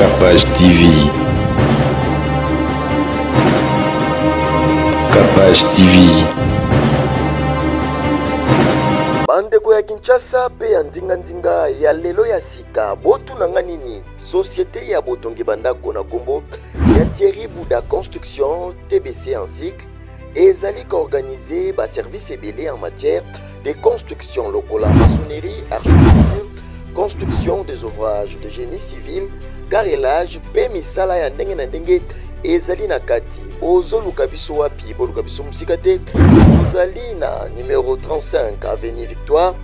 Capage TV. Capage TV. Bandeko ya Kinshasa mpe ya ndingandinga ya lelo ya sika, botuna nga nini? Societe ya botongi bandako na kombo ya Thierry Bouda Construction TBC en cycle ezali koorganize ba service ebele en matière de construction lokola maçonnerie, architecture, construction des ouvrages de génie civil, carrelage mpe misala ya ndenge na ndenge ezali na kati. Bozoluka biso wapi? Boluka biso mosika te, tozali na numero 35 avenue Victoire,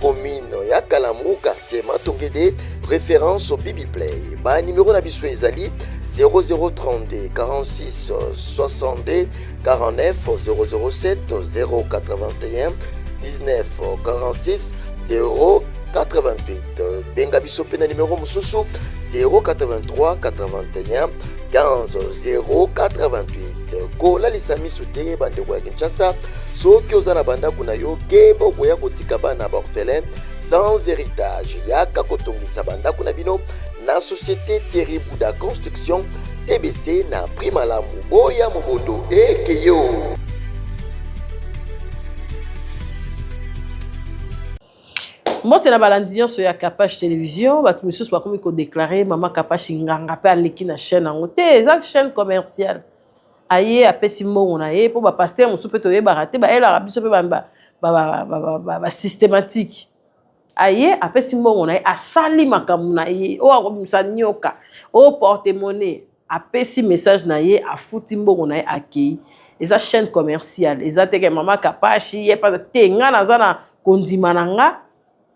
commune ya Kalamu, quartier Matongede, référence Bibi Play. Ba numéro na biso ezali 0032 46 62 49 007 081 19 46 088. Benga biso mpe na numero mosusu 083 81 15 088. Kolalisa miso te bandeko ya Kinshasa, soki oza na bandako na yo, keba okoya kotika bana ba orphelin sans héritage. Yaka kotongisa bandako na bino na société Thierry Bouda Construction TBC na prix malamu. Boya mobondo ekeyo. Mbote na balandi nyonso ya Kapash Television. Bato misusu bakomi kodeklare mama Kapash nganga mpe aleki na chaîne yango te, eza chaîne commerciale. Aye apesi mbongo na ye mpo bapaster mosusu mpe toyebaka te, bayelaka biso mpe basystématique. Aye apesi mbongo na ye, asali makambo na ye oyo akobimisa nyoka oyo porte monnaie, apesi message na ye, afuti mbongo na ye, akei. Eza chaîne commerciale, eza te ke mama Kapashi ye pa te. Nga naza na kondima na nga,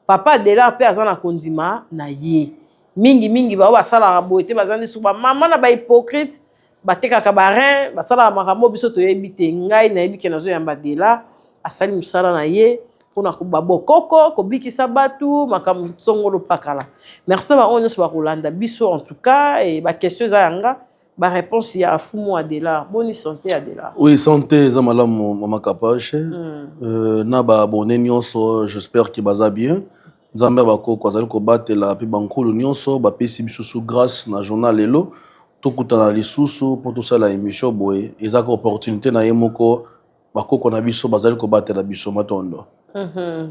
papa Adela mpe aza na kondima na ye. Mingimingi bao basalaka boye te, baza nde bamama na bahypocrite, batekaka barein, basalaka makambo biso toyebi te. Ngai nayebi ke nazoyamba Adela, asali mosala na ye mpona babokoko kobikisa bato makambo songolo pakala. Merci na bango nyonso bakolanda biso. En tout cas, baquestion eza yanga, baréponse ya fumu Adela. Boni santé, Adela? Oui, santé eza malamu, mama Kapache. Na baabonné nyonso, j'espère ke baza bien. Nzambe ya bakoko azali kobatela mpe bankulu nyonso bapesi biso su grâce na journal lelo tokutana lisusu mpo tosala émission boye. Ezaka opportunité na ye moko, bakoko na biso bazali kobatela biso. Matondo.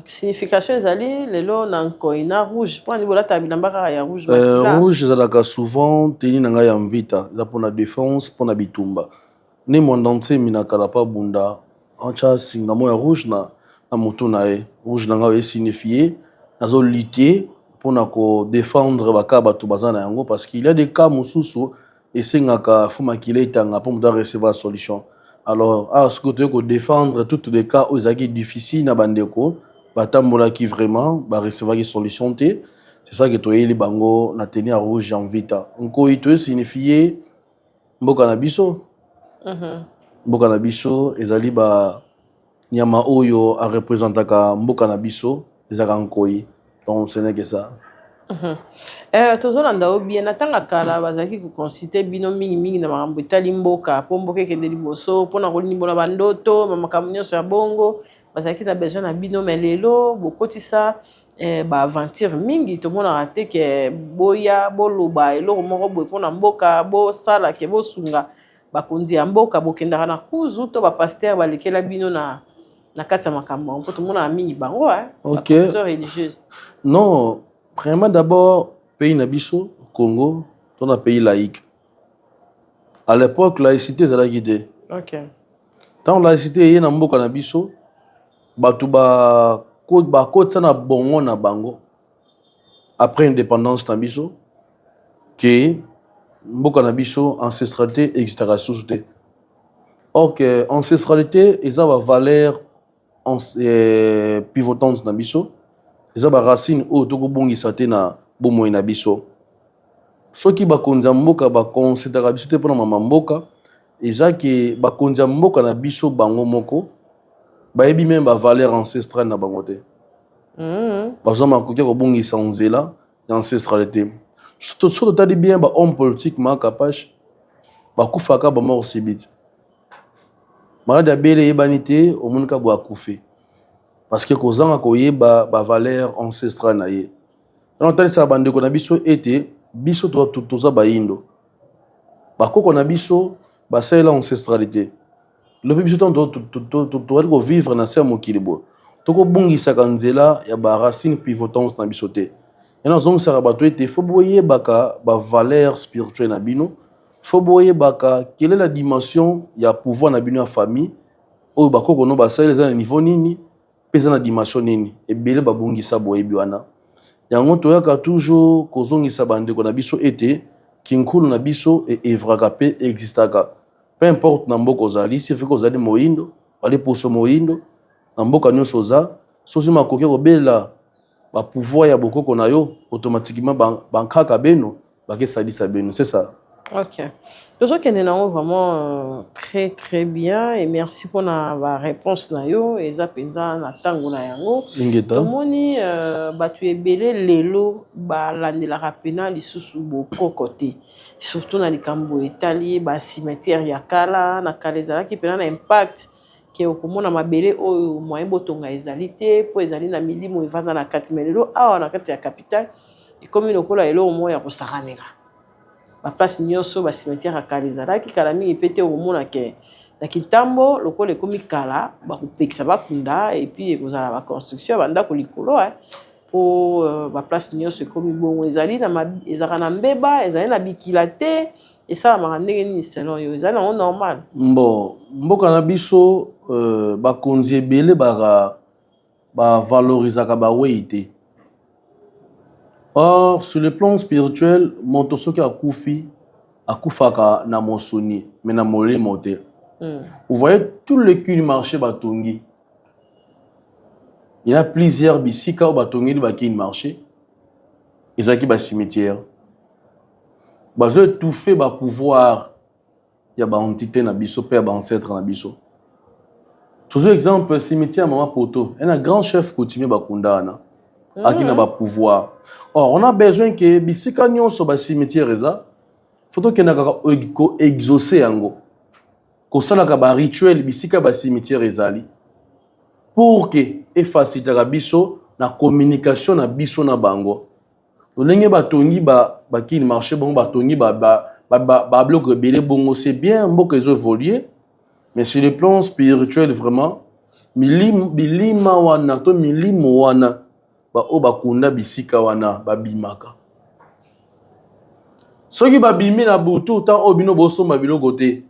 Signification ezali lelo na nkoi na rouge, mpo ani bolataka bilamba kaka ya rouge? Rouge ezalaka souvent tenue na ngai ya mvita, eza mpona défense, mpona bitumba. Ne Mwanda Nsemi na kala pa bunda atya singa mo ya rouge na motu na ye. Rouge na ngai esignifie nazolutte mpona kodéfendre baka bato baza na yango, parce qu'il y a des cas mosusu esengaka fu makila etanga mpo moto arecevoir solution. Alors awa sikoyo toyei kodéfendre toutes les cas oyo ezalaki difficile na bandeko batambolaki, vraiment barecevaki solution te. C'est ça que toyeli bango na tenue ya rouge ya mvita. Nkoi toesignifie mboka na biso. Mboka na biso ezali ba nyama oyo arepresentaka mboka na biso, ezalaka nkoi. Donc ce n'est que ça. Tozolanda yo bien. Na ntango ya kala bazalaki koconsulte bino mingimingi na makambo etali mboka, mpo mboka ekende liboso, mpona kolimbola bandoto, makambo nyonso ya bongo, bazalaki na besoin na bino. Mais lelo bokotisa baaventure mingi, tomonaka te ke boya boloba eloko moko boye mpona mboka, bosala ke bosunga bakonzi ya mboka. Bokendaka na kuzu to bapaster balekela bino na kati ya makambo yango? Mpo tomonaka mingi bango baconfession religieuse. Non, premièrement, d'abord, pays na biso Congo, to na pays laïque. À l'époque, laïcité ezalaki te. Ntango laïcité eye na mboka na biso, bato bakotisa na bongo na bango après indépendance na biso ke mboka na biso ancestralité existaka lisusu te. Or que ancestralité eza bavaleur pivotante na biso, eza baracine oyo tokobungisa te na bomoi na biso. Soki bakonzi ya mboka bakonsultaka biso te mpona mama mboka, eza ke bakonzi ya mboka na biso bango moko bayebi même bavaleur ancestrale na bango te. Bazwa makoki ya kobungisa nzela ya ancestralité. Soki totali bien, bahomme politique makapache bakufaka bamort subite, maladi abele eyebani te, omoni kaka boye akufi, parce que kozanga koyeba bavaleur ancestrale na ye. Wana otalisaka bandeko na biso ete Biso toza bayindo, bakoko na biso basalela ancestralité. Lobi biso ntango tozali kovivre na se ya mokili boye, tokobungisaka nzela ya baracine pivotante na biso te. Ya nazongisaka bato ete faut boyebaka bavaleur spirituelle na bino, faut boyebaka quelle est la dimension ya pouvoir na bino ya famille oyo bakoko no basalela, eza na niveau nini mpe eza na dimension nini. Ebele babungisa boyebi wana. Yango toyaka toujours kozongisa bandeko na biso ete kinkulu na biso eœuvraka mpe existaka, peu importe na mboka ozali. Soki ozali moyindo, ozali poso moyindo, na mboka nyonso oza, soki makoki kobela bapouvoir ya bokoko na yo, automatiquement bankaka beno bakesalisa beno, c'est ça. Ok, tozokende nango vraiment très très bien et merci mpona baréponse na yo. Eza mpenza na ntango na yango. Ingeta. Tomoni bato ebele lelo balandelaka mpena lisusu bokoko te, surtout na likambo etali bacimetière ya kala. Na kala ezalaki mpena na impact ke okomona mabele oyo moyen botonga ezali te mpo ezali na milimo evanda na kati. Mais lelo awa na kati ya capitale ekomi lokola eloko moko ya kosakanela. Baplace nyonso bacimetière ya kala ezalaki kala mingi mpe te, okomona ke na kintambo lokola ekomi kala, bakopekisa bakunda et puis ekozala baconstruction ya bandako likolo mpo baplace nyonso ekomi bongo. Ezali na ezalaka na mbeba, ezali na bikila te. Esalamaka ndenge nini selon yo? Ezali nango normal? Bon, mboka na biso, bakonzi ebele baka bavalorisaka bawei te. Or sur le plan spirituel, moto soki akufi, akufaka na mosuni mais na molimo te. Vous voyez tout le cul marché batongi, il y a plusieurs bisika oyo batongeli bakini marché, ezalaki bacimetière. Bazo étouffer bapouvoir ya baentité na biso mpe ya baancêtre na biso. Tozwa exemple, cimetière Mama Poto, un grand chef coutumier bakunda wana, aki na bapouvoir. Or on a besoin ke bisika nyonso bacimetière eza, faut tokendaka koexaucer yango, kosalaka barituel bisika bacimetière ezali, pour ke efacilitaka biso na communication na biso na bango. Lolenge batongi bakini marché bongo, batongi babiloko ebele bongo, c'est bien, mboka ezo évoluer, mais sur le plan spirituel, vraiment bilima wana to milimo wana, baoyo bakunda bisika wana babimaka. Soki babimi na butu, ntango oyo bino bosomba biloko te,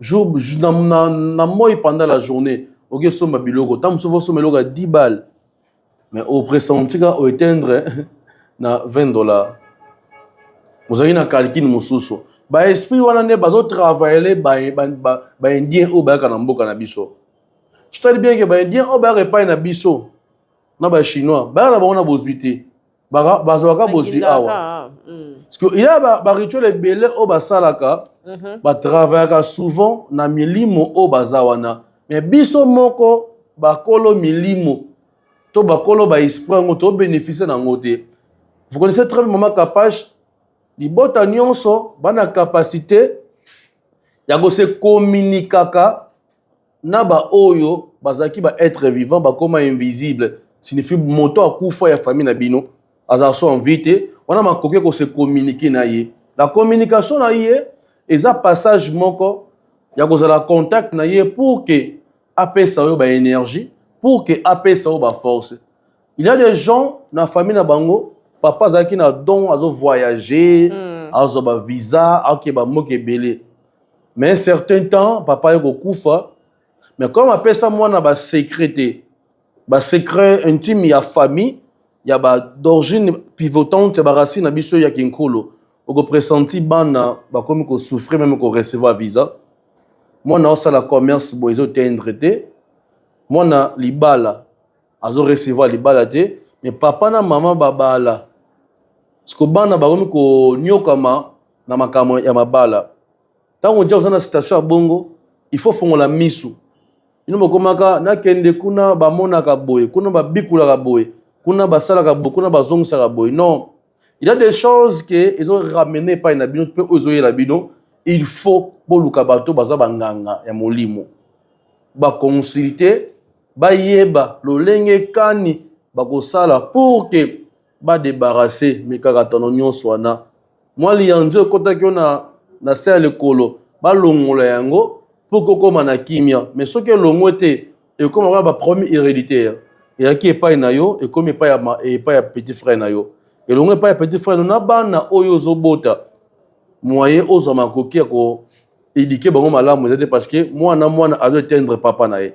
jour na moi, pendant la journée oki osomba biloko, ntango mosusu osomba eloko ya 10 balles, mais opressenti kaka oéteindre na 20 $. Ozalaki na calcul mosusu. Baesprit wana nde bazotravaille baindien oyo bayaka na mboka na biso. Totali bien ke baindien oyo bayaka epai na biso na bachinois, bayaka na bango na bozwi te, bazwaka bozwi awa parce que il y a barituel ebele oyo basalaka, batravaillaka souvent na milimo oyo baza wana. Mais biso moko bakolo milimo to bakolo baesprit yango, tobénéficie nango te. Vous connaissez très bien Mama Kapache, libota nyonso bana capacité ya kose communiquaka na baoyo bazalaki baêtre vivant, bakóma invisible. Signifie moto akufa ya famille na bino azala so en vie te wana, makoki kose communiquer na ye. La communication na ye eza passage moko ya kozala contact na ye pour que apesa oyo baénergie, pour que apesa oyo baforce. Il y a des gens na famille na bango, papa azalaki na don, azovoyage, azwa bavisa, akeba mboka ebele, mais un certain temps papa aye kokufa. Mais comme apesa mwana basecret te, basecret intime ya famille ya ba d'origine pivotante ya baracine na biso ya kinkolo, okopressentir bana bakomi kosouffrir même korecevoir visa. Mwana osala commerce boye, ezotendre te. Mwana libala, azorecevoir libala te, mais papa na mama babala. Siko bana bakomi koniokama na makambo ya mabala. Ntango dia oza na situation ya bongo, il faut fongola misu. Bino bokomaka nakende kuna, bamonaka boye, kuna babikulaka boye, kuna basalaka boye, kuna bazongisaka boye. Non, il y a des choses ke ezoramener epai na bino mpe oyo ezoyela bino. Il faut boluka bato baza banganga ya molimo, baconsulte, bayeba lolenge kani bakosala pour ke badébarrasse mikakatano nyonso wana. Mwa liyanzi oyo ekotaki yo na, na se ya lekolo, balongola yango mpo kokoma na kimia. Mais soki elongwe te, ekoma kaka ba problème héréditaire. Eyaki epai na yo, ekomi epai ya, epai ya petit frère na yo. Elongwe epai ya petit frère na bana oyo ozobota, moyen ozwa makoki ya ko éduquer bango malamu eza te parce que mwana mwana azo éteindre papa na ye.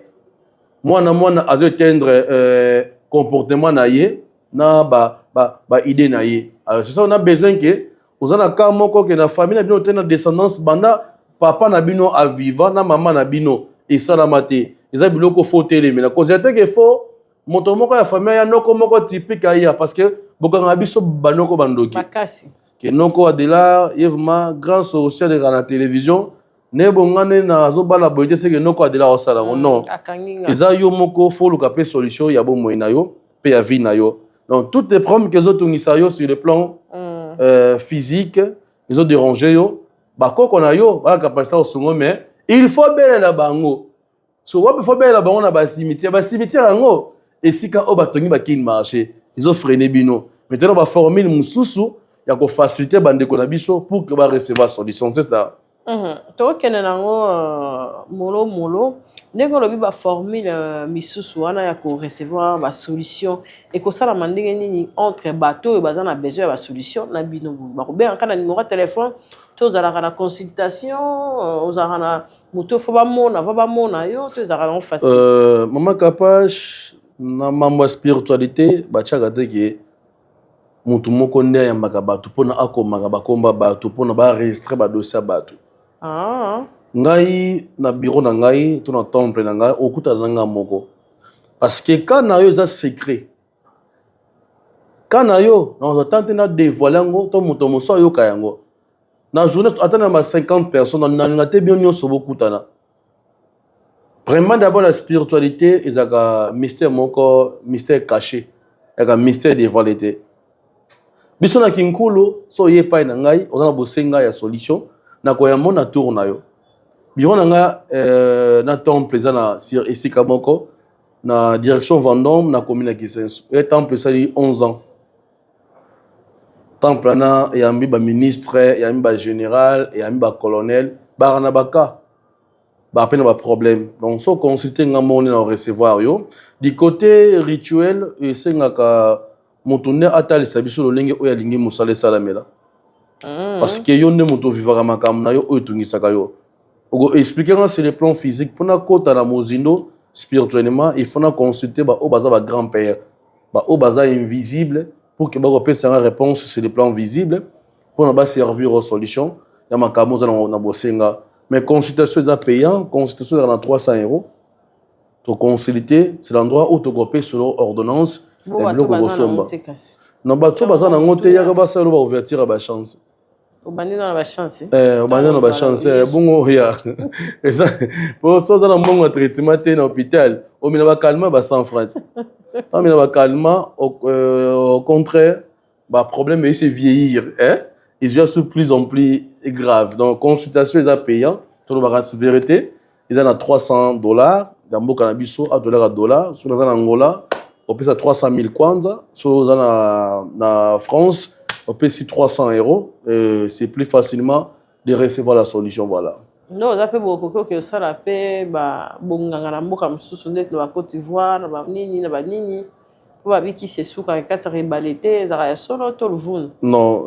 Mwana mwana azo éteindre comportement na ye na ba ba ba idée na ye. Alors c'est ça, on a besoin que oza na cas moko ke na famille na bino te, na descendance, banda papa na bino aviva na mama na bino esalama te. Eza biloko faut telemela kozela te ke faut moto moko ya famille ya noko moko typique aya, parce que bokanga biso banoko bandoki makasi. Ke noko Adela ye vraiment grand sorcier aleka na télévision, ne bonga nde nazobala boye te, seke noko Adela osala yango. Non, eza yo moko faut oluka mpe solution ya bomoi na yo mpe ya vie na yo. Donc toutes les problèmes ke ezotungisa yo sur le plan physique, ezodéranger yo, bakoko na yo bana capacité kosunga, mais il faut belela bango. So wapi faut belela bango? Na bacimetière. Bacimetière yango esika oyo batongi bakini marché ezofreiner bino. Maintenant, baformule mosusu ya kofaciliter bandeko na biso pour que barecevoir solution, c'est ça. Tokende nango molo molo. Ndenge olobi, baformule misusu wana ya korecevoir basolution ekosalama ndenge nini entre bato oyo baza na besoin ya basolution na bino? Boye bakobengaka na numéro ya telefone to ozalaka na consultation, ozalaka na moto faut bamona, va bamona yo, to ezalaka nango facile? Mama Kapache, na mambo ya spiritualité, batiaka te ke motu moko nde ayambaka bato mpona akomaka bakomba bato mpona baenregistrer badossier ya bato. Ngai na bureau na ngai to na temple na ngai, okutana na ngai moko, parce que ka na yo eza secret. Ka na yo nazwa tan te na dévoile yango to moto mosusu ayoka yango. Na journée, ata na ba 50 personnes, nalinga te bino nyonso bokutana. Vraiment, d'abord la spiritualité ezalaka mystère moko, mystère caché, ezalaka mystère dévoilé te. Biso na Kinkulu, so oye epai na ngai, oza na bosenga ya solution, nakoyamba na tour na yo. Bureau na ngai na temple eza na sur esika moko na direction Vendôme, na commune ya Kisenso. Ye temple esali 11 ans. Temple wana eyambi baministre, eyambi bagénéral, eyambi bacolonel, baka na baka bape na baproblème. Donc so consulte nga moko nde na recevoir yo. Du côté rituel, esengaka moto nde atalisa biso lolenge oyo alingi mosala esalamela, parce que yo nde moto ovivaka makambo na yo oyo etungisaka yo. Oko expliquer nga sur le plan physique, mpona kota na mozindo spirituellement, il faut na consulter baoyo baza bagrand père, baoyo baza invisible, pour que bakopesa nga réponse sur le plan visible mpona baservir aux solution ya makambo oza na bosenga. Mais consultation eza payant. Consultation ezaka na 300 euros. Toconsulte, c'est l'endroit où tokopesa yo ordonnance ya biloko kosomba. Na bato baza nango te, yaka basala baouverture ya bachance. Obandi na bachance. Obandi na bachance bongo ya eza po so oza na mbongo ya traitement te na hôpital, omina bacalmants ba 100 francs, omina bacalmants. Au contraire, baproblème ese vieillir, hein? Ezwa de plus en plus grave. Donc consultation eza payant, tolobaka vérité, eza na 300 $ ya mboka na biso, a dollar ya dollar. Soki naza na Angola, opesa 300 000 kwanza. Soki oza na France, opesi 300 euros. C'est plus facilement de recevoir la solution, voilà. Nde oza mpe bokoki oke osala mpe bonganga na mboka mosusu, ndeti na bacôte d'Ivoire, na banini na banini, mpo babikisi esukaka kati ya ebale te. Ezalaka ya solo to luvunu? Non,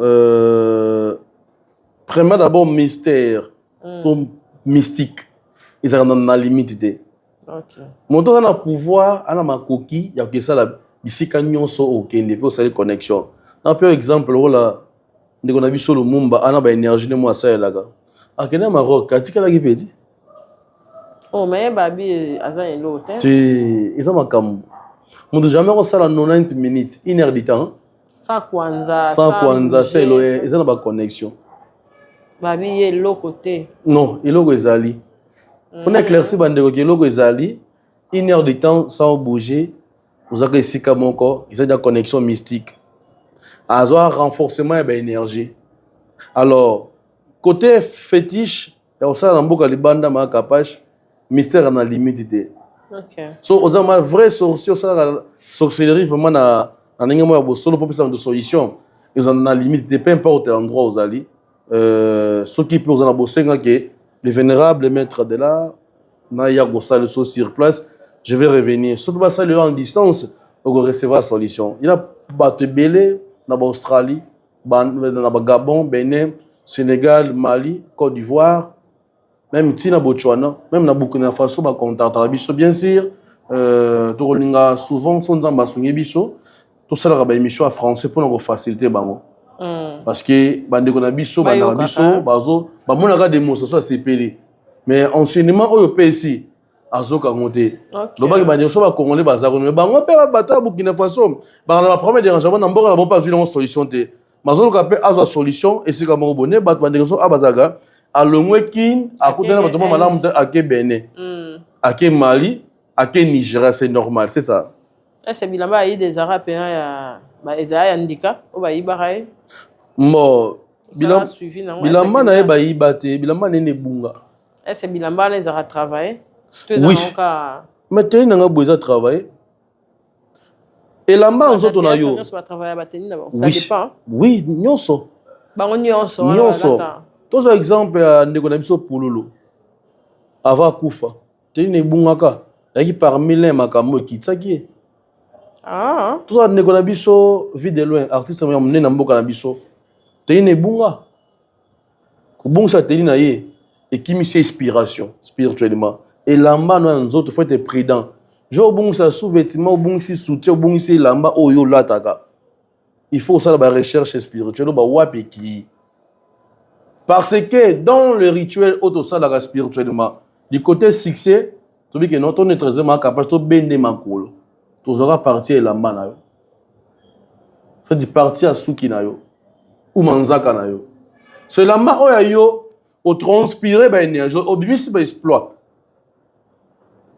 premièrement, d'abord mystère to mystique ezalaka na limite te. Moto aza na pouvoir, ana makoki ya kokesala bisika nyonso okende mpe osali connexion. Na mpe exemple lokola ndeko na biso Lumumba, ana baénergie nde mo asalelaka, akende na Maroc, atikalaki mpe ti. Oh, mais babi aza eloko te. Te, eza makambo moto jamais akosala 90 minutes, une heure du temps. Sans kwanza. Sans kwanza, sa elo eza na baconnexion. Babi ye eloko te. Non, eloko ezali mpona éclaircir bandeko ke eloko ezali. Une heure du temps sans bouger, ozaka esika moko, eza dia connexion mystique, azwa renforcement ya baénergie. Alors côté fétiche ya kosala na mboka libanda, Makapache, mystère na limite te. So oza ma vrai sorcier, osalaka sorcellerie vraiment na ndenge moko ya bosolo mpo opesa moto solution. Ezala na limite te, peu importe endroit ozali. Soki mpe oza na bosenga ke le vénérable maître de l'art naya kosala so sur place, je vais revenir. Soki basali yo en distance, okorecevoir solution. Ina bato ebele na baAustralie, na baGabon, Benin, Sénégal, Mali, Côte d'Ivoire, même ntina Botswana, même na Burkina Faso, bacontactaka biso. Bien sûr, tokolinga souvent so Nzambe asungi biso, tosalaka baémission ya français mpona kofaciliter bango, parce que bandeko na biso bandaka biso bazo bamonaka démonstration, asepeli, mais enseignement oyo opesi azokango te. Lobaki bandeko so bacongolais baza kono, bango mpe bato ya Burkina Faso baka na baproblème dérangement na mboka na bango, mpe azwi nango solution te, bazoluka mpe azwa solution esika moko boye. Bato bandeko so a bazalaka alongwe Kine, akutana bato mo malamu te, ake Benin, ake Mali, ake Nigeria, c'est normal, c'est ça. Ese bilamba ayi ezalaka mpena ya ezala ya ndika oyo bayibaka ye? Mo bilamba na ye bayiba te, bilamba nene ebunga. Ese bilamba wana ezalaka travail? Oui, mais tenue na nga boye eza travail, elamba nzoto na yo. Oui, nyonso. Bango nyonso? Nyonso. Tozwa exemple ya ndeko na biso Pululu avant akufa, tenue ebungaka, ayaki parmi l'un makambo ekitisaki ye. Tozwa ndeko na biso Vie de Loin, artiste ya monene na mboka na biso, tenue ebunga. Kobungisa tenue na ye ekimisi inspiration spirituellement. Elamba no ya nzoto, faut être prudent. Jo obungisa sous-vêtement, obungisi soutien, obungisi elamba oyo olataka, il faut osala barecherche spirituelle oyo bawapi ekii, parce que dans le rituel oyo tosalaka spirituellement du côté succès, tobiki no tomaîtrise capable, tobende makolo, tozwaka partie ya elamba na yo, c'est partie ya suki na yo ou manzaka na yo. So elamba oyo ya yo otranspire baénergie, obimisi baexploit,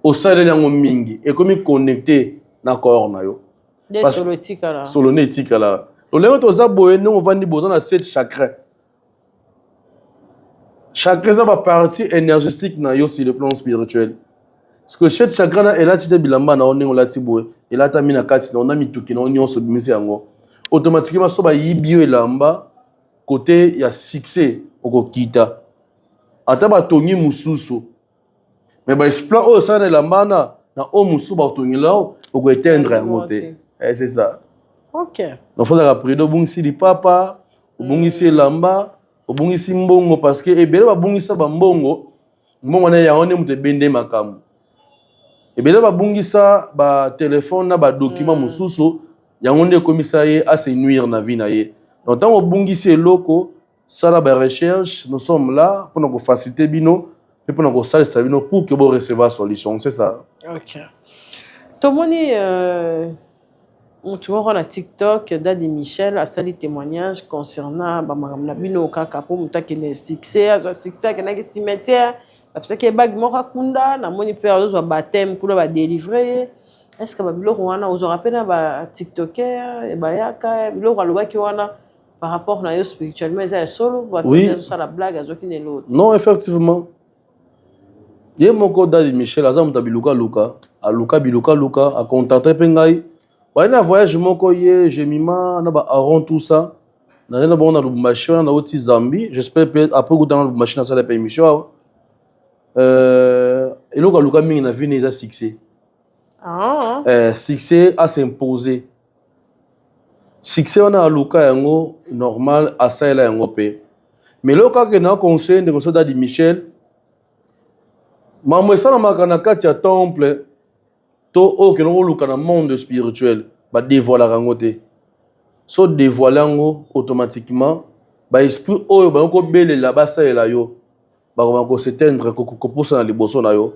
osaleli yango mingi, ekomi connecté na corps na yo. Solo etikala. Solo nde etikala. Lolenge toza boye, ndenge ovandi boye, oza na sept chakra. Chakra eza bapartie énergétique na yo sur le plan spirituel, parce que chaque chakra na elati te bilamba na yo. Ndenge olati boye, elatami na kati na yo na mituki na yo nyonso, obimisi yango automatiquement. So bayibi yo elamba, côté ya succès okokita. Ata batongi mosusu, mais baexploit oyo osala na elamba wana na oyo mosusu batongela yo, okoéteindre yango te. C'est ça. Donc fozalaka prudent. Obungisi lipapa, obungisi elamba, obungisi mbongo, parce que ebele babungisa bambongo, mbongo wana yango nde moto ebende makambo ebele. Babungisa batelefone na badocument mosusu, yango nde ekomisa ye ase nuire na vie na ye. Donc ntango obungisi eloko, sala barecherche. Nous sommes là mpona kofaciliter bino mpe mpona kosalisa bino pour que borecevoir solution, c'est ça. Ok, tomoni motu moko na TikTok, Dadi Michel, asali témoignage concernant bamakambo na bino kaka mpo moto akende succès, azwa succès, akendaki cimetière, bapesaki ye bague moko akunda. Namoni mpe azozwa baptême kuna, badélivre ye. Est ce que babiloko wana ozwaka mpe na batiktoker bayaka? Biloko alobaki wana par rapport na yo spirituellement eza ya solo? Oui. Azosala blague, azwaki na eloko te? Non, effectivement, ye moko Dadi Michel aza moto ya bilukaluka, aluka bilukaluka, acontacte mpe ngai. Baye na voyage moko, ye Jemima na baAron, tout ça, nazali na bango na Lubumbashi wana, nauti Zambie. J'espère mpe après kutana na Lubumbashi, nasala mpe émission awa. Eloko aluka mingi na vie ne eza succès. Succès as'impose, succès wana aluka yango normal, asalela yango mpe. Mais eloko kaka na conseil ndeko so Dadi Michel, mambo esalamaka na kati ya temple to oyo okende koluka na monde spirituel, badévoilaka yango te. So dévoile yango, automatiquement baesprit oyo bango kobelela basalela yo bakoma kos'éteindre, kopusa na liboso na yo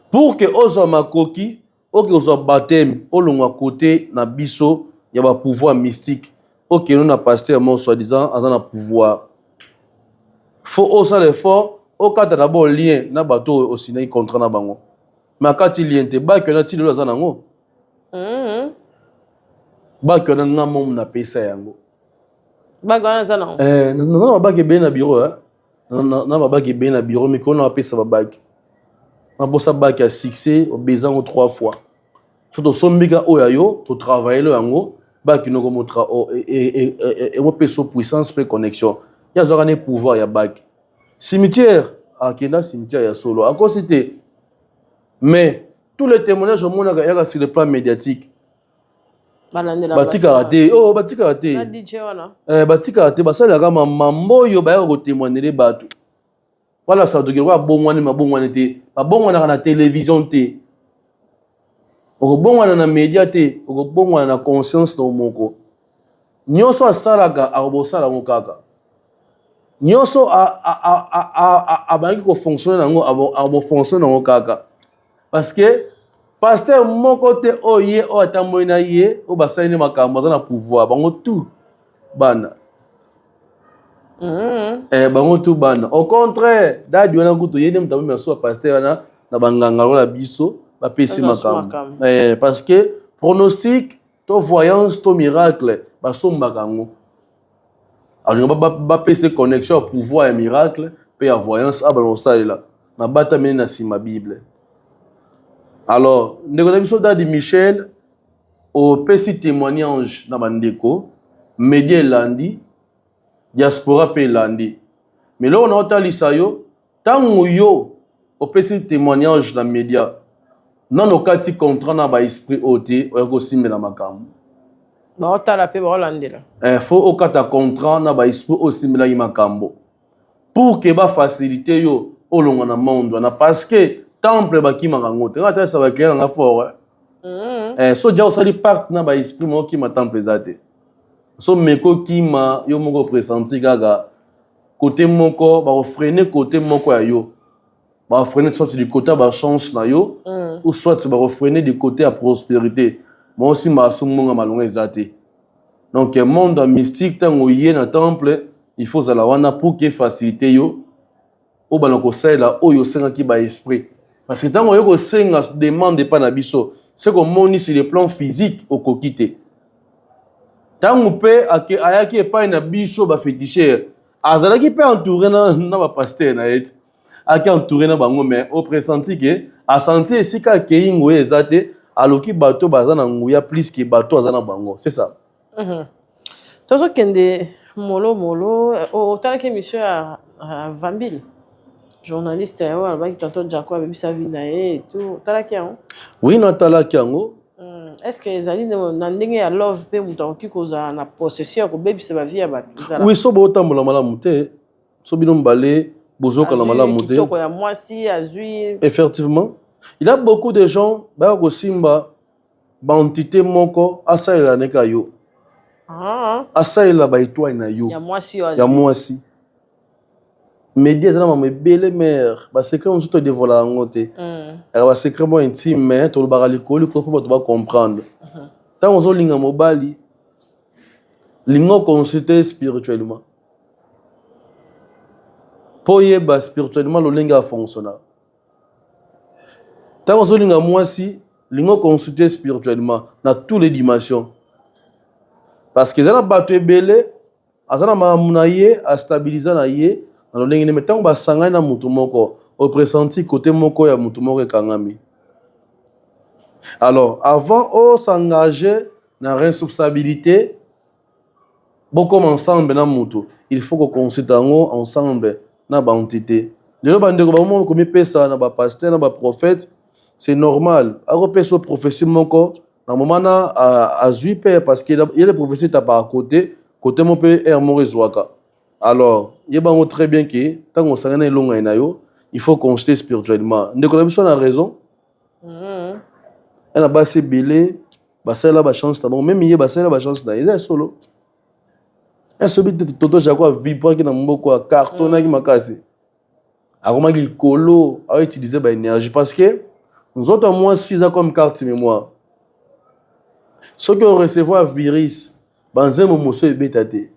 pour que ozwa makoki oke ozwa baptême, olongwa kote na biso ya bapouvoir mystique, okende na pasteur mo soi-disant aza na pouvoir. Faut osala effort, okata d'abord lien na bato oyo osignaki contrat na bango. Mais akati lien te, bague wana ti lelo aza nango. Bague wana nga momu napesa yango. Bague wana eza nango? Eh, naza na babague ebele na bureau, eh. Na babague ebele na bureau. Mikolo na bapesa babague, naposa bague ya succès, obeza yango trois fois. So tosombika oyo ya yo, totravaille yango. Bague noko motra emopesa puissance mpe connexion. Ye azwaka ne pouvoir ya bague. Cimetière, akenda cimetière ya solo, akosi te. Mais tous les témoignages omonaka eyaka sur le plan médiatique. Batikaka te, oh, batikaka te, batikaka te. Basalelaka mambo oyo bayaka kotémoignele bato. Wala sadoki lokola abongwani, mabongwani te, babongwanaka na télévision te, okobongwana na média te, okobongwana na conscience na moko. Nyonso asalaka, akobosala yango kaka. Nyonso abandaki kofonctionne yango, akofonctionne yango kaka, parce que pasteur moko te oyo ye oyo atamboli na ye, oyo basali ne makambo, aza na pouvoir. Bango tout bana. Bango tout bana. Au contraire, dadi wana kutu ye nde moto amemi aso bapasteur wana na banganga lokola biso, bapesi makambo, parce que pronostic to voyance to miracle, basombaka yango. Alinga bapesa connexion ya pouvoir ya miracle mpe ya voyance, abana kosalela na batameli na nsima Bible. Alors, ndeko na biso Dadi Michel, opesi témoignage na bandeko, media elandi, diaspora mpe elandi. Mais eloko na otalisa yo, ntango yo opesi témoignage na média, nano okati contrat na baesprit oyo te oya kosimbela makambo. Baotala mpe baolandela. Faut okata contrat na baesprit oyo osimbelaki makambo pour que bafacilité yo olongwa na monde wana, parce que temple bakimaka yango te. Nga talisa baclient nanga fort, so dia osali pacte na baesprit moko, okima temple eza te. So meko okima, yo moko pressenti kaka côté moko bakofreiner, côté moko ya yo bakofreiner, soit du côté ya bachance na yo ou soit bakofreiner du côté ya prospérité. Mosimba asungunga malonga eza te. Donc monde ya mystique, ntango oye na temple, il faut ozala wana pour que facilité yo obanda kosalela oyo osengaki baesprit, parce que ntango oye kosenga demande epai na biso, se komoni sur le plan physique okoki te. Ntango mpe ayaki epai na biso baféticheur, azalaki mpe entouré na bapasteur na ye ti aki entouré na bango, mais opressenti que asanti esika akei nguya eza te. Aloki bato baza na nguya plus que bato aza na bango, c'est ça. Tozokende molo molo. Otalaki émission ya Vambile, journaliste oyo alobaki tonton Jako abebisa vie na ye et tout? Otalaki yango? Oui, natalaki yango. Est ce que ezali na ndenge ya love mpe moto akoki kozala na possession ya kobebisa bavie ya bato? Oui, so bootambola malamu te, so bino mibale bozokana malamu te. Kitoko ya mwasi azwi. Effectivement, il y a beaucoup de gens baya kosimba baentité moko, asalela neka yo, asalela baétoile na yo. Ya mwasi. Ya mwasi. Média eza na mama ebele, mare basecret mosusu todévoila yango te. Yaka basecret moko intime, mais tolobaka likolo likolo mpo bato bacomprendre. Ntango ozolinga mobali, linga oconsulte spirituellement mpo oyeba spirituellement lolenge afonctionna. Ntango ozolinga mwasi, linga oconsulte spirituellement na tous les dimensions, parce que eza na bato ebele aza na makambo na ye, astabiliza na ye na lolenge nde, mais ntango basangani na motu moko, opressenti côté moko ya motu moko ekangami. Alors, avant osengage na responsabilité, bokoma ensemble na motu, il faut koconsulte yango ensemble na baentité. Lelo bandeko bango komipesa na bapasteur na baprophète, c'est normal, akopesa yo prophétie moko na moment na azwi mpe, parce que ye le prophétie etapaka côté côté mo mpe aire moko ezwaka. Alors yeba yango très bien que ntango osangani na elongai na yo, il faut consulter spirituellement. Ndeko na biso na raison. Na basi ebele basalela bachance na bango, même ye basalela bachance na ye, eza ya solo. Esobi te, toto Jako avibraki na mboka, acartonnaki makasi, akomaki likolo, autilize baénergie, parce que nzoto ya mwasi eza comme carte mémoire. Soki orecevoir virus, banzembo mosusu ebeta te.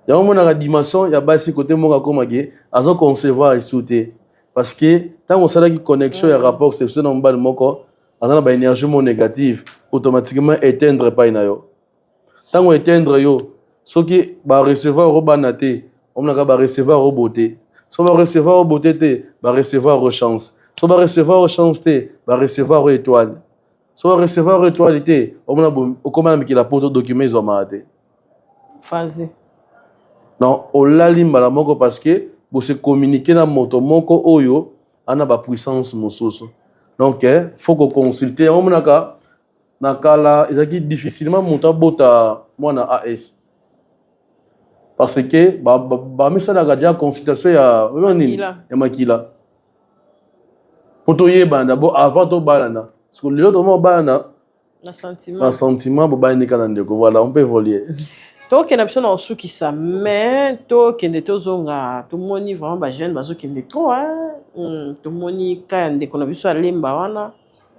Yango omonaka dimension ya basi, côté moko akomaki azo concevoir lisusu te, parce que ntango osalaki connexion ya rapport sexuel na mobali moko aza na baénergie moko négative, automatiquement éteindre epai na yo. Ntango éteindre yo, soki barecevoir o bana te, omonaka barecevoir o beauté. So barecevoir o beauté te, barecevoir o chance. So barecevoir o chance te, barecevoir o étoile. So recevoir étoile te, omona okoma na mikila poto document ezwamaka te. Fazi. Non, olali mbala moko parce que bose communiquer na moto moko oyo ana ba puissance mosusu. Donc, eh, faut ko consulter. Yango omonaka na kala ezalaki difficilement moto abota mwana AS. Parce que bamisalaka ba, ba deja consultation ya nini ya makila. Po toyebana d'abord avant tobalana. Parce que lelo tokoma kobalana na sentiment, na sentiment bobalani kaka na ndeko. Voilà, on peut évoluer. Tokende biso na kosukisa, mais tokende tozonga, tomoni vraiment bajeune bazokende trop, hein? Tomoni ka ya ndeko na biso alemba wana,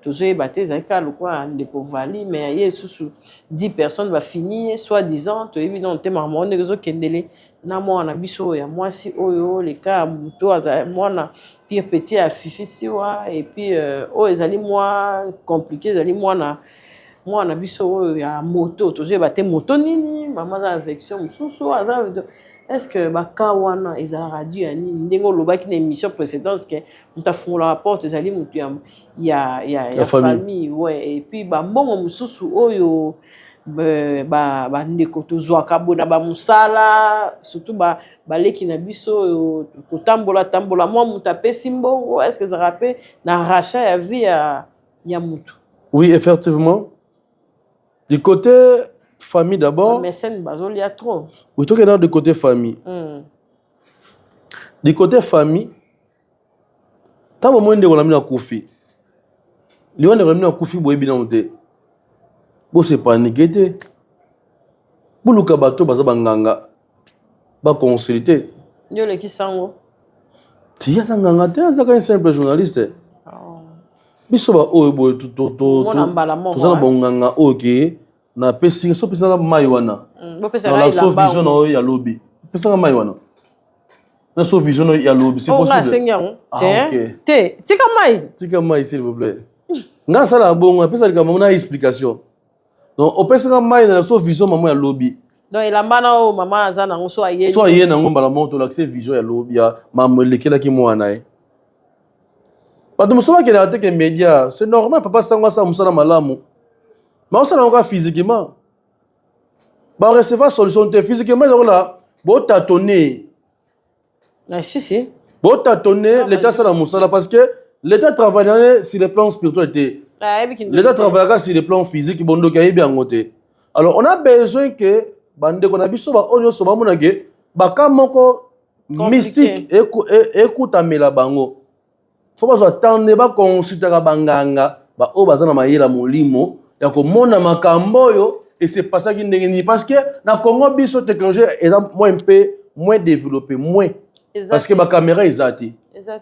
tozoyeba te ezalaki kaka lokola ndeko Vali, mais ye lisusu 10 personnes bafini ye soit disant, toyebi nano te makambo ndenge ezokendele na mwana na biso oyo ya mwasi oyo leka ya moto aza mwana pire petit ya Fifi Siwa. Et puis oyo ezali mwa compliqué, ezali mwana mwana biso oyo ya moto, tozoyeba te moto nini, mama aza na infection mosusu aza. Est ce que baka wana ezalaka dû ya nini? Ndenge olobaki na émission précédente ke moto afungolaka porte ezali moto ya famille, ouais. Et puis bambongo mosusu oyo bandeko tozwaka boye na bamosala, surtout baleki na biso oyo kotambola tambola, mwa moto apesi mbongo, est ce que ezalaka mpe na rachat ya vie ya motu? Oui, effectivement, du côté famille d'abord. Mécène bazolia trop. Oui, tokenda du côté famille. Du côté famille, ntango bomoi ndeko na bino akufi, liwa ndeko na bino akufi, boyebi nano te, bose paniquer te, boluka bato baza banganga, baconsulte. Nde olekisa yango. Ti aza nganga te, azaka un simple journaliste. Oh. Biso baoyo boye toza na bonganga oyo ke napesi so opesanga mai wana, so vision na oyo ya lobi, opesanga mai wana na so vision ya lobi, c'est possible. Asengi yango te, tika mai. Tika mai, s'il vous plaît. Nga asala bongo, apesa likambo na explication. Donc opesanga mai na so vision mama ya lobi. Donc elamba na oyo mama aza nango, so aye. So aye nango, mbala moko tolakise vision ya lobi ya mambo elekelaki mwana ye. Bato mosusu bakendaka te ke média, c'est normal. Papa sango asala mosala malamu, ma osala yango kaka physiquement, barecevoir solution te physiquement, ezakola botatone. Si si. Botatone l'état asala mosala, parce que l'état travaille sur le plan spirituel te, l'état travaillaka sur le plan physique. Bondoki ayebi yango te. Alors on a besoin que bandeko na biso baoyo nyonso bamona ke baka moko mystique ekutamela bango, fo bazwa temps nde baconsultaka banganga baoyo baza na mayela molimo ya komona makambo oyo esepasaki ndenge nini. Parce que na Congo biso technologie eza moins mpe moins développé, moins, parce que bacaméra eza te.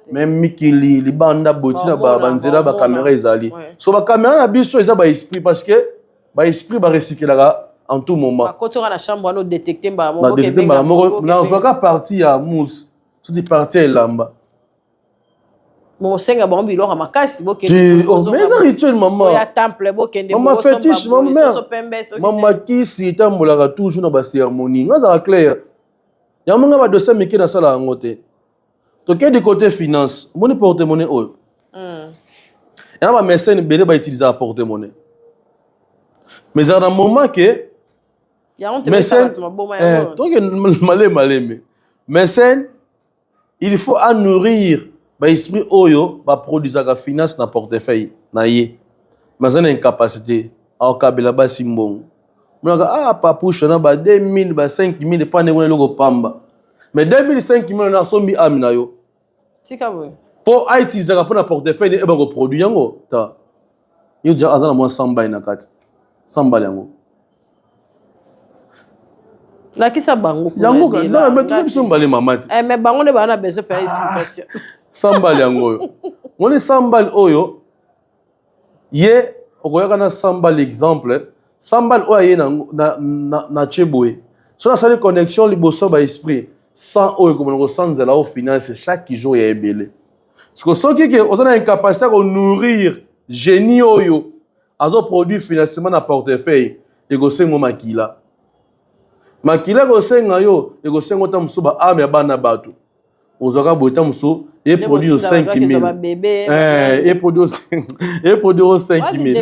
Même mikili libanda boti na banzela bacaméra ezali. So bacaméra na biso eza baesprit, parce que baesprit barecyclaka en tout moment. Bakotoka na chambre wana, odétecte mbala moko. Détecte mbala moko, nazwaka partie ya mousse, soki partie ya elamba. Bosenga bango biloko ya makasi. Mais eza rituel, mama. Ya temple, bokende. Mama fétiche, mama mama kisi etambolaka toujours na bacérémonie. Nga azala clair, yango nga badossier mike nasala yango te. Tokei du côté finance, omoni porte monnaie oyo yana, bamécène ebele bautilisaka porte monnaie, mais ezalaka na moment ke mécène, toke maleme maleme, mécène il faut anourrir baesprit oyo baproduisaka finance na portefeuille na ye, mais aza na incapacité akokabela basi mbongo. Monaka ah papushe na ba 2000, ba 5000 epa ndenge wana, eloko pamba, mais 2000, 5000 wana asombi ame na yo. Tika boye. Mpo autilisaka mpo na portefeuille eba koproduit yango. Ta yo dia aza na mwa 100 mbali na kati, 100 mbali yango. Lakisa bango. Yango toza biso mbale, mama ti. Mais bango nde baa na besoin mpe ya explication. 100 mbali yango oyo moni, 100 mbali oyo ye okoyaka na 100 mbali, exemple 100 mbali oyo aye na tie boye, so nasali connexion liboso ya baesprit, 100 oyo ekomona kosanzela o finance chaque jour ya ebele. Parce soki ke oza na incapacité ya konourrir génie oyo azoproduire financement na portefeuille, ekosenga makila. Makila ekosenga yo, ekosenga ota mosusu baame ya bana bato. Ozwaka boye ta mosusu e produit o 5000, e produit e produit o 5000,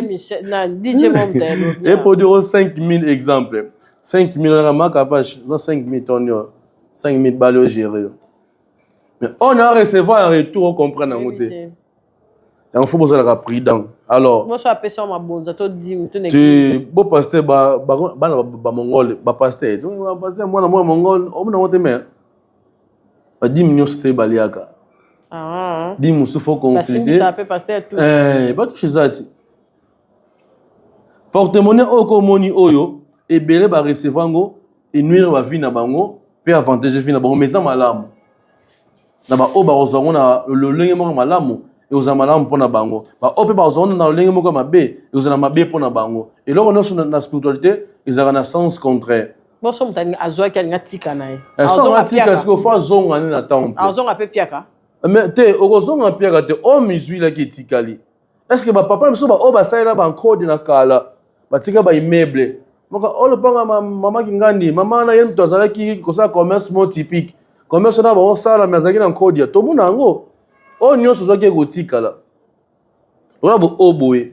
e produit o 5000. Exemple, 5000 naka maka page za 5000 toni oyo 5000 bale ogere yo, mais on a recevoir en retour, ocomprendre yango te. Yango fo bozalaka prudent. Alors boso apesa mabonza to dimi to te bo pasteur, bana bamongole, bapasteur, pasteur mwana mwana mongole, omona yango te. Mais badimi nyonso te baliaka dimi mosusu, fo consulter batouche. Eza ti porte-monnaie oyo komoni oyo ebele barecevoir yango, enuire bavie na bango mpe avantage vie na bango. Mais eza malamu na baoyo bakozwa yango na lolenge moko malamu, ekozala malamu mpona bango. Baoyo mpe bakozwa yango na lolenge moko mabe, ekozala mabe mpona bango. Eloko nyonso na spiritualité ezalaka na sens contraire. Boso moto azwaki, alinga tika na ye. Songo atika sikoyo, fo azonga nde na temple. Azonga mpe piaka. Mais te, okozonga piaka te. Oyo mizwilaki etikali. Est ce que bapapa biso baoyo basalela bankode na kala, batika baimmeuble moko oyo lopanga mama Kingandi, mama wana ye moto azalaki kosala commerce mo typique, commerce wana baosala, me azalaki na nkode ya tomona yango. Oyo nyonso ozwaki ekotikala wana. Oyo boye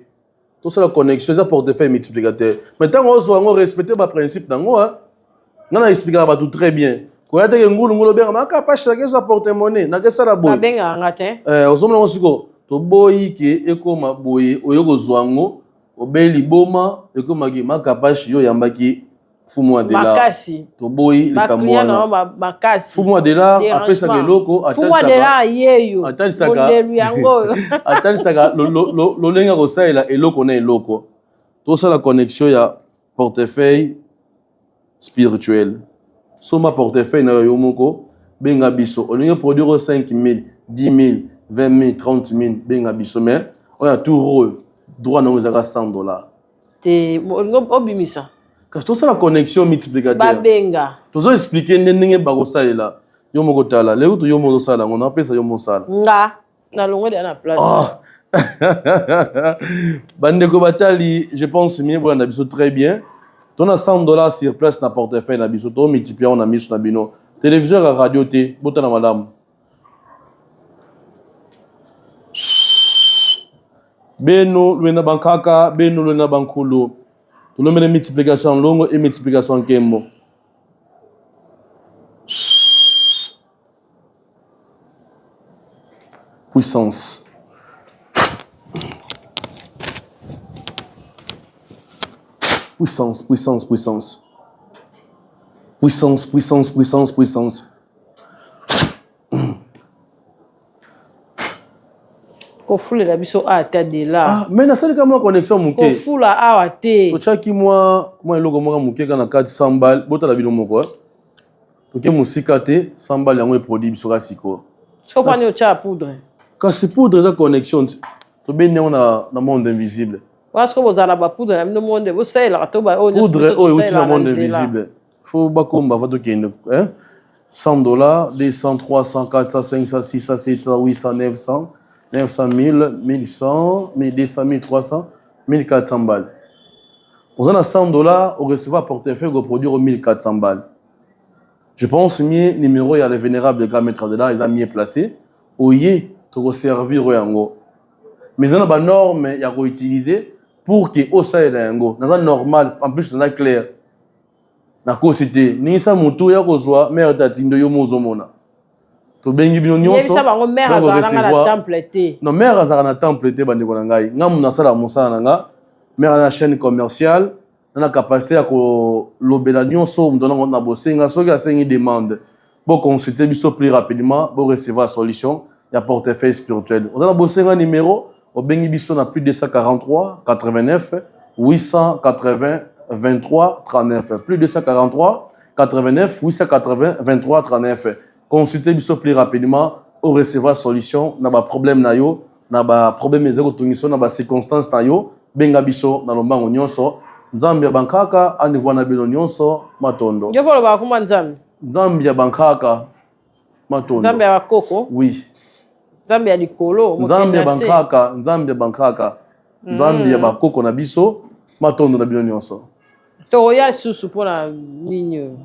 tosala connexion, eza portefeuille multiplicateur. Mais ntango ozwa yango, respecte baprincipe nango. Nga na expliquaka bato très bien. Koya teke ngulungulu, obenga maka pasi, nake ezwa porte-monnaie, nakesala boye. Babengaka nga te. Ozomona yango sikoyo, toboyi ke ekóma boye. Oyo kozwa yango, obeli liboma, ekomaki makapashi, yo oyambaki Fumu Adelar. Makasi. Toboyi likambo wana. Makasi. Fumu Adelar apesaka eloko. Fumu Adelar yeyo. Atalisaka mondelu yango oyo. Atalisaka lolenge ya kosalela eloko na eloko. Tosala connexion ya portefeuille spirituel. Somba portefeuille na yo yo moko, benga biso. Olingi produire 5000, 10 000, 20 000, 30 000, benga biso. Mais oyo ya tour oyo, droit nango ezalaka 100 $. Te, olingi obimisa. Kasi tosala connexion multiplicateur. Babenga. Tozo expliquer nde ndenge bakosalela. Yo moko tala lelo to yo moko ozosala yango, napesa yo mosala. Nga nalongoli ya na place. Oh. Bandeko batali, je pense mieux bolanda biso très bien. Tona 100 $ sur place na portefeuille na biso, to multiplier yango na miso na bino. Télévision ya radio te, botala malamu. Beno lwena bankaka, beno lwena bankulu, tolombele multiplication longo e multiplication nkembo. Puissance, puissance, puissance, puissance, puissance, puissance, puissance, puissance. Kofulela biso awa te, Adela. Ah, mais nasalika mwa connexion moke. Kofula awa te. Totyaki mwa eloko moko moke kaka na kati, 100 bale. Botala bino moko, eh. Toke mosika te, 100 bale yango eproduit biso kaka sikoyo. Siko kwani otya poudre? Kasi poudre eza connexion ti tobendi yango na monde invisible. Wana siko bozala na bapoudre na bino monde, bosalelaka to oyo nyonso? Poudre biso oyo euti na tosalelaka na monde nzela. invisible, fo bakomba va tokende, hein? 100 $, 200, 300, 400, 500, 600, 700, 800, 900, 900, 1000, 1100, 1200, 1300, 1400 balles. Oza na 100 $, orecevoir portefeuille koproduire 1400 balles. Je pense mieux numéro ya le vénérable grand maître de l'art eza mieux placé. Oye tokoservir oyo yango, mais eza na banorme ya koutiliser pour ke osalela yango. Naza normal, en plus naza clair, nakosi te. Ningisa motu ya kozwa mare tatindo, yo mo ozomona, tobengi bino nyonso. Yebisa bango mare azala nanga na temple te. Non, mare azalaka na temple te. Bandeko na ngai, nga moto nasalaka mosala na nga. Mare aza na chaîne commerciale, na capacité ya kolobela nyonso. Moto nango na bosenga, soki asengi demande, boconsulte biso plus rapidement, borecevoir solution ya portefeuille spirituel. Oza na bosenga numéro, obengi biso na plus 243 89 880 23 39, plus 243 89 880 23 39. Consultez biso plus rapidement, orecevoir solution na baproblème na yo, na baproblème eza kotungisa na bacirconstance na yo. Benga biso na lombango nyonso. Nzambe ya bankaka anivwa na bino nyonso. Matondo. Yo mpo olobaka komba Nzambe. Nzambe ya bankaka, matondo. Nzambe ya bakoko. Oui. Nzambe ya likolo. Nzambe ya mokili na se. bankaka, Nzambe ya bankaka, Nzambe ya bakoko na biso, matondo na bino nyonso. Tokoya lisusu mpona nini oyo?